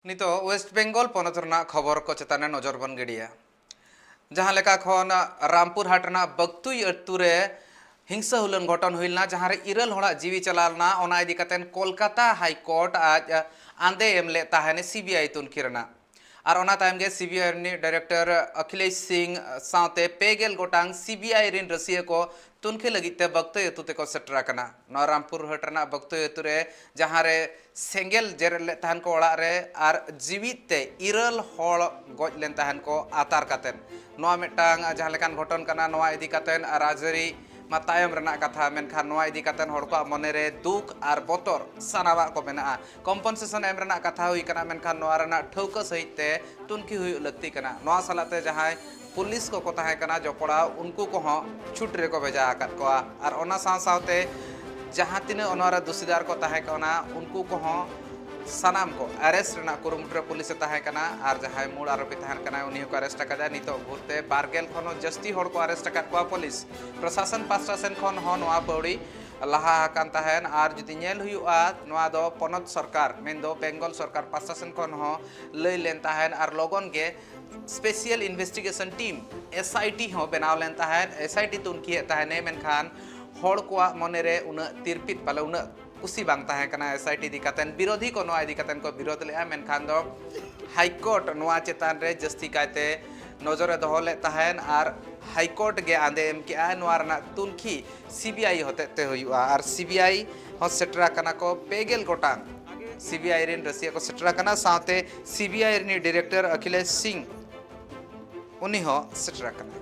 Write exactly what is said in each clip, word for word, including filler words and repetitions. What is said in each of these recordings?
ᱱᱤᱛᱚᱜ ᱳᱭᱮᱥᱴ ᱵᱮᱝᱜᱚᱞ ᱯᱚᱱᱚᱛ ᱨᱮᱱᱟᱜ ᱠᱷᱚᱵᱚᱨ ᱠᱚ ᱪᱮᱛᱟᱱ ᱨᱮ ᱱᱚᱡᱚᱨ ᱵᱚᱱ ᱜᱤᱰᱤᱭᱟ᱾ ᱡᱟᱦᱟᱸ ᱞᱮᱠᱟ ᱠᱷᱚᱱ ᱨᱟᱢᱯᱩᱨ ᱦᱟᱴ ᱨᱮᱱᱟᱜ ᱵᱟᱠᱛᱩᱭ ᱟᱹᱛᱩ ᱨᱮ ᱦᱤᱝᱥᱟᱹ ᱦᱩᱞᱟᱹᱱ ᱜᱷᱚᱴᱚᱱ ᱦᱩᱭ ᱞᱮᱱᱟ, ᱡᱟᱦᱟᱸ ᱨᱮ ᱤᱨᱟᱹᱞ ᱦᱚᱲᱟᱜ ᱡᱤᱣᱤ ᱪᱟᱞᱟᱣ ᱞᱮᱱᱟ, ᱚᱱᱟ ᱤᱫᱤ ᱠᱟᱛᱮ ᱠᱳᱞᱠᱟᱛᱟ ᱦᱟᱭ ᱠᱳᱨᱴ ᱟᱡ ᱟᱸᱫᱮ ᱮᱢ ᱞᱮᱫ ᱛᱟᱦᱮᱱ ᱥᱤᱵᱤᱟᱭ ᱛᱩᱱᱠᱷᱤ ᱨᱮᱱᱟᱜ᱾ ᱟᱨ ᱚᱱᱟ ᱛᱟᱭᱚᱢ ᱜᱮ ᱥᱤᱵᱤᱟᱭ ᱨᱤᱱᱤᱡ ᱰᱟᱭᱨᱮᱠᱴᱚᱨ ᱟᱠᱷᱤᱞᱮᱥ ᱥᱤᱝ ᱥᱟᱶᱛᱮ ᱯᱮ ᱜᱮᱞ ᱜᱚᱴᱟᱝ ᱥᱤᱵᱤᱟᱭ ᱨᱤᱱ ᱨᱟᱹᱥᱤᱭᱟᱹ ᱠᱚ ᱛᱩᱱᱠᱷᱤ ᱞᱟᱹᱜᱤᱫ ᱛᱮ ᱵᱟᱠᱛᱚᱭ ᱟᱹᱛᱩ ᱛᱮᱠᱚ ᱥᱮᱴᱮᱨ ᱟᱠᱟᱱᱟ᱾ ᱱᱚᱣᱟ ᱨᱟᱢᱯᱩᱨ ᱦᱟᱴ ᱨᱮᱱᱟᱜ ᱵᱟᱠᱛᱚᱭ ᱟᱹᱛᱩ ᱨᱮ, ᱡᱟᱦᱟᱸ ᱨᱮ ᱥᱮᱸᱜᱮᱞ ᱡᱮᱨᱮᱫ ᱞᱮᱫ ᱛᱟᱦᱮᱱ ᱠᱚ ᱚᱲᱟᱜ ᱨᱮ, ᱟᱨ ᱡᱤᱣᱤᱫ ᱛᱮ ᱤᱨᱟᱹᱞ ᱦᱚᱲ ᱜᱚᱡ ᱞᱮᱱ ᱛᱟᱦᱮᱱ ᱠᱚ ᱟᱛᱟᱨ ᱠᱟᱛᱮᱱ᱾ ᱱᱚᱣᱟ ᱢᱤᱫᱴᱟᱝ ᱡᱟᱦᱟᱸ ᱞᱮᱠᱟᱱ ᱜᱷᱚᱴᱚᱱ ᱠᱟᱱᱟ, ᱱᱚᱣᱟ ᱤᱫᱤ ᱠᱟᱛᱮᱱ ᱨᱟᱡᱽᱟᱹᱨᱤ ᱢᱟ ᱛᱟᱭᱚᱢ ᱨᱮᱱᱟᱜ ᱠᱟᱛᱷᱟ, ᱢᱮᱱᱠᱷᱟᱱ ᱱᱚᱣᱟ ᱤᱫᱤ ᱠᱟᱛᱮᱱ ᱦᱚᱲ ᱠᱚᱣᱟᱜ ᱢᱚᱱᱮ ᱨᱮ ᱫᱩᱠ ᱟᱨ ᱵᱚᱛᱚᱨ ᱥᱟᱱᱟᱢᱟᱜ ᱠᱚ ᱢᱮᱱᱟᱜᱼᱟ᱾ ᱠᱚᱢᱯᱚᱱᱥᱮᱥᱚᱱ ᱮᱢ ᱨᱮᱱᱟᱜ ᱠᱟᱛᱷᱟ ᱦᱩᱭ ᱠᱟᱱᱟ, ᱢᱮᱱᱠᱷᱟᱱ ᱱᱚᱣᱟ ᱨᱮᱱᱟᱜ ᱴᱷᱟᱹᱣᱠᱟᱹ ᱥᱟᱹᱦᱤᱡ ᱛᱮ ᱛᱩᱱᱠᱷᱤ ᱦᱩᱭᱩᱜ ᱞᱟᱹᱠᱛᱤ ᱠᱟᱱᱟ᱾ ᱱᱚᱣᱟ ᱥᱟᱞᱟᱜ ᱛᱮ ᱡᱟᱦᱟᱸᱭ ᱯᱩᱞᱤᱥ ᱠᱚᱠᱚ ᱛᱟᱦᱮᱸ ᱠᱟᱱᱟ ᱡᱚᱯᱲᱟᱣ, ᱩᱱᱠᱩ ᱠᱚᱦᱚᱸ ᱪᱷᱩᱴᱤ ᱨᱮᱠᱚ ᱵᱷᱮᱡᱟ ᱟᱠᱟᱫ ᱠᱚᱣᱟ᱾ ᱟᱨ ᱚᱱᱟ ᱥᱟᱶ ᱥᱟᱶᱛᱮ ᱡᱟᱦᱟᱸ ᱛᱤᱱᱟᱹᱜ ᱚᱱᱟ ᱨᱮ ᱫᱩᱥᱤᱫᱟᱨ ᱠᱚ ᱛᱟᱦᱮᱸ ᱠᱟᱱᱟ, ᱩᱱᱠᱩ ᱠᱚᱦᱚᱸ ᱥᱟᱱᱟᱢ ᱠᱚ ᱟᱨᱮᱥᱴ ᱨᱮᱱᱟᱜ ᱠᱩᱨᱩᱢᱩᱴᱩ ᱨᱮ ᱯᱩᱞᱤᱥ ᱮ ᱛᱟᱦᱮᱸ ᱠᱟᱱᱟ᱾ ᱟᱨ ᱡᱟᱦᱟᱸᱭ ᱢᱩᱲ ᱟᱨᱳᱯᱤ ᱛᱟᱦᱮᱸ ᱠᱟᱱᱟᱭ, ᱩᱱᱤ ᱦᱚᱸᱠᱚ ᱟᱨᱮᱥᱴ ᱟᱠᱟᱫᱟ᱾ ᱱᱤᱛᱚᱜ ᱵᱷᱳᱨ ᱛᱮ ᱵᱟᱨ ᱜᱮᱞ ᱠᱷᱚᱱ ᱦᱚᱸ ᱡᱟᱹᱥᱛᱤ ᱦᱚᱲ ᱠᱚ ᱟᱨᱮᱥᱴ ᱟᱠᱟᱫ ᱠᱚᱣᱟ ᱯᱩᱞᱤᱥ᱾ ᱯᱨᱚᱥᱟᱥᱚᱱ ᱯᱟᱥᱴᱟ ᱥᱮᱱ ᱠᱷᱚᱱ ᱦᱚᱸ ᱱᱚᱣᱟ ᱯᱟᱹᱣᱲᱤ ᱞᱟᱦᱟ ᱟᱠᱟᱱ ᱛᱟᱦᱮᱸᱱ᱾ ᱟᱨ ᱡᱩᱫᱤ ᱧᱮᱞ ᱦᱩᱭᱩᱜᱼᱟ, ᱱᱚᱣᱟ ᱫᱚ ᱯᱚᱱᱚᱛ ᱥᱚᱨᱠᱟᱨ, ᱢᱮᱱᱫᱚ ᱵᱮᱝᱜᱚᱞ ᱥᱚᱨᱠᱟᱨ ᱯᱟᱥᱴᱟ ᱥᱮᱱ ᱠᱷᱚᱱ ᱦᱚᱸ ᱞᱟᱹᱭ ᱞᱮᱱ ᱛᱟᱦᱮᱸᱱ, ᱟᱨ ᱞᱚᱜᱚᱱ ᱜᱮ special investigation team, S I T, ᱦᱚᱸ ᱵᱮᱱᱟᱣ ᱞᱮᱱ ᱛᱟᱦᱮᱸᱫ᱾ ᱮᱥ ᱟᱭ ᱴᱤ ᱛᱩᱱᱠᱷᱤᱭᱮᱫ ᱛᱟᱦᱮᱸᱱᱮ, ᱢᱮᱱᱠᱷᱟᱱ ᱦᱚᱲ ᱠᱚᱣᱟᱜ ᱢᱚᱱᱮᱨᱮ ᱩᱱᱟᱹᱜ ᱛᱤᱨᱯᱤᱛ, ᱯᱟᱞᱮ ᱩᱱᱟᱹᱜ ᱠᱩᱥᱤ ᱵᱟᱝ ᱛᱟᱦᱮᱸ ᱠᱟᱱᱟ ᱮᱥ ᱟᱭ ᱴᱤ ᱤᱫᱤ ᱠᱟᱛᱮᱱ᱾ ᱵᱤᱨᱳᱫᱷᱤ ᱠᱚ ᱱᱚᱣᱟ ᱤᱫᱤ ᱠᱟᱛᱮᱱ ᱠᱚ ᱵᱤᱨᱳᱫᱷ ᱞᱮᱫᱼᱟ, ᱢᱮᱱᱠᱷᱟᱱ ᱫᱚ ᱦᱟᱭ ᱠᱳᱨᱴ ᱱᱚᱣᱟ ᱪᱮᱛᱟᱱ ᱨᱮ ᱡᱟᱹᱥᱛᱤ ᱠᱟᱭᱛᱮ ᱱᱚᱡᱚᱨᱮ ᱫᱚᱦᱚ ᱞᱮᱫ ᱛᱟᱦᱮᱸᱱ ᱟᱨ ᱦᱟᱭ ᱠᱳᱨᱴ ᱜᱮ ᱟᱸᱫᱮ ᱮᱢ ᱠᱮᱜᱼᱟ, ᱱᱚᱣᱟ ᱨᱮᱱᱟᱜ ᱛᱩᱱᱠᱷᱤ ᱥᱤ ᱵᱤ ᱟᱭ ᱦᱚᱛᱮᱡ ᱛᱮ ᱦᱩᱭᱩᱜᱼᱟ᱾ ᱟᱨ ᱥᱤ ᱵᱤ ᱟᱭ ᱦᱚᱸ ᱥᱮᱴᱮᱨ ᱟᱠᱟᱱᱟ ᱠᱚ, ᱯᱮ ᱜᱮᱞ ᱜᱚᱴᱟᱝ ᱥᱤ ᱵᱤ ᱟᱭ ᱨᱮᱱ ᱨᱟᱹᱥᱤᱭᱟᱹ ᱠᱚ ᱥᱮᱴᱮᱨ ᱟᱠᱟᱱᱟ, ᱥᱟᱶᱛᱮ ᱥᱤ ᱵᱤ ᱟᱭ ᱨᱤᱱᱤᱡ ᱰᱤᱨᱮᱠᱴᱚᱨ ᱟᱠᱷᱤᱞᱮᱥ ᱥᱤᱝ, ᱩᱱᱤ ᱦᱚᱸ ᱥᱮᱴᱮᱨ ᱟᱠᱟᱱᱟ᱾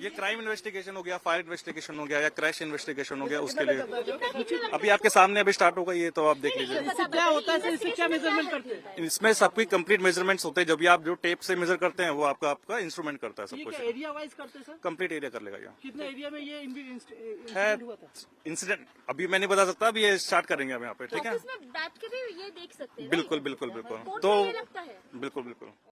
ये क्राइम इन्वेस्टिगेशन हो गया, फायर इन्वेस्टिगेशन हो गया या क्रैश इन्वेस्टिगेशन हो गया, उसके लिए अभी आपके सामने अभी स्टार्ट होगा, ये तो आप देख लीजिए। इससे क्या होता है सर? इससे क्या मेजरमेंट करते हैं? इसमें सबकी कंप्लीट मेजरमेंट्स होते हैं। जब भी आप जो टेप से मेजर करते हैं, वो आपका आपका इंस्ट्रूमेंट करता है सब ये कुछ। क्या एरिया वाइज करते हैं सर? कंप्लीट एरिया कर लेगा यहाँ। कितने एरिया में ये है इंसिडेंट हुआ था? इंसिडेंट अभी मैं नहीं बता सकता, अभी ये स्टार्ट करेंगे हम यहाँ पे, ठीक है? इसमें बैठ के भी ये देख सकते हैं, बिल्कुल बिल्कुल बिल्कुल। कोर्ट तो में ये लगता है। बिल्कुल बिल्कुल।